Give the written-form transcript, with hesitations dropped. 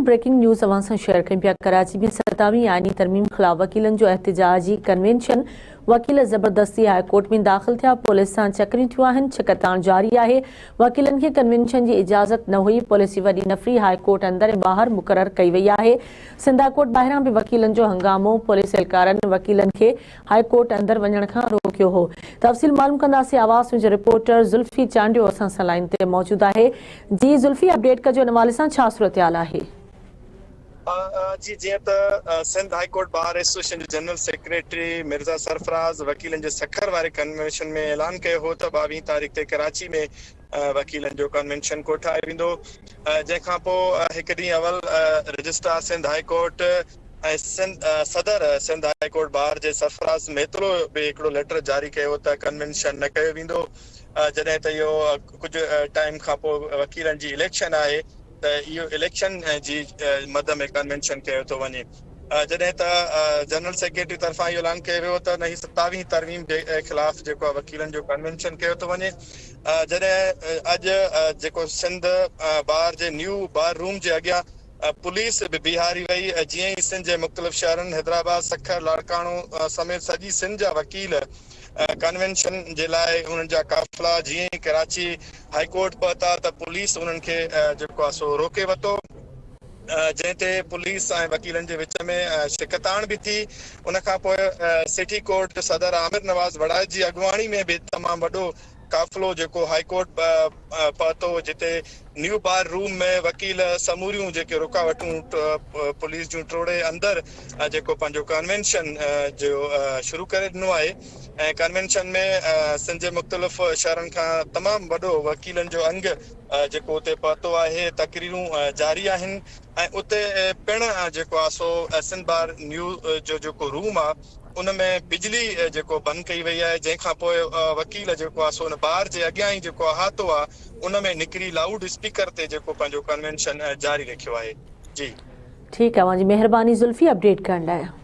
Breaking news اوهان سان share ڪيون پيا ڪراچي ۾ ستاويهين آئيني ترميم خلاف وڪيلن جو احتجاجي ڪنوينشن، وڪيل زبردستي هاء ڪورٽ ۾ داخل ٿيا، پوليس سان چڪريون ٿيون آهن، ڇڪتاڻ جاري آهي، وڪيلن کي ڪنوينشن جي اجازت نه هئي، پوليس جي وڏي نفري هاء ڪورٽ اندر ۽ ٻاهر مقرر ڪئي وئي آهي، سنڌ هاء ڪورٽ ٻاهران به وڪيلن جو هنگامو، پوليس اهلڪارن وڪيلن کي هاء ڪورٽ اندر وڃڻ کان روڪيو هو. تفصيل معلوم ڪنداسين آواز نيوز جو رپورٽر زلفي چانڊيو اسان سان لائين تي موجود آهي. جي زلفي اپڊيٽ ڪجو ان حوالي سان ڇا صورتحال آهي. جي جيئن ته Sindh high court bar association جي جنرل سيڪريٽري مرزا سرفراز وڪيلن جي سکر واري ڪنوينشن ۾ اعلان ڪيو هو ته ٻاويهين تاريخ تي ڪراچي ۾ وڪيلن جو ڪنوينشن ڪوٺايو ويندو جنهن کان پوء هڪ ڏينهن اول رجسٽرار سنڌ هاء ڪورٽ ۽ صدر سنڌ هاء ڪورٽ بار جي سرفراز ميتلو به هڪڙو ليٽر جاري ڪيو ته ڪنوينشن نه ڪيو ويندو جڏهن ته اهو ڪجهه ٽائيم کان پوء وڪيلن جي اليڪشن آهي ته اهو اليڪشن جي مد ۾ ڪنوينشن ڪيو ٿو وڃي جڏهن ته جنرل سيڪريٽري طرفان اهو اعلان ڪيو ويو ته نئين ستاويهين ترميم جي خلاف جيڪو آهي وڪيلن جو ڪنوينشن ڪيو ٿو وڃي جڏهن اڄ جيڪو سنڌ بار جي نيو بار روم جي اڳيان پوليس به بيهاري وئي، جيئن ئي سنڌ جي مختلف شهرن حيدرآباد، سکر، لاڙڪاڻو سميت سڄي سنڌ جا وڪيل ڪنوينشن جي لاء انهن جا قافلا جيئن ئي ڪراچي هائي ڪورٽ پهتا ته پوليس انهن کي جيڪو آهي سو روڪي ورتو، جنهن تي پوليس ۽ وڪيلن جي وچ ۾ ڇڪتاڻ به ٿي، ان کان پوء سٽي ڪورٽ جو صدر عامر نواز وڙائچ جي اڳواڻي ۾ به تمام وڏو قافلو جيڪو هائي ڪورٽ پهتو جتي نيو بار روم ۾ وڪيل سموريون جيڪي رڪاوٽون پوليس جون ٽوڙي اندر جيڪو پنهنجو ڪنوينشن جو شروع ڪري ڏنو آهي ۽ ڪنوينشن ۾ سنڌ جي مختلف شهرن کان تمام وڏو وڪيلن جو انگ جيڪو اتي پهتو آهي تقريرون جاري آهن ۽ اتي پڻ جيڪو آهي سو سنڌ بار نيو جو جيڪو روم آهي ان ۾ بجلي جيڪو بند ڪئي وئي آهي جنهن کان پوء وڪيل جيڪو آهي سو ان بار جي اڳيان ئي جيڪو احاطو آهي ان ۾ نڪري لائوڊ اسپيڪر تي جيڪو پنهنجو ڪنوينشن جاري رکيو آهي جي. ٺيڪ آهي اوهان جي مهرباني ذلفي اپڊيٽ ڪرڻ لاء.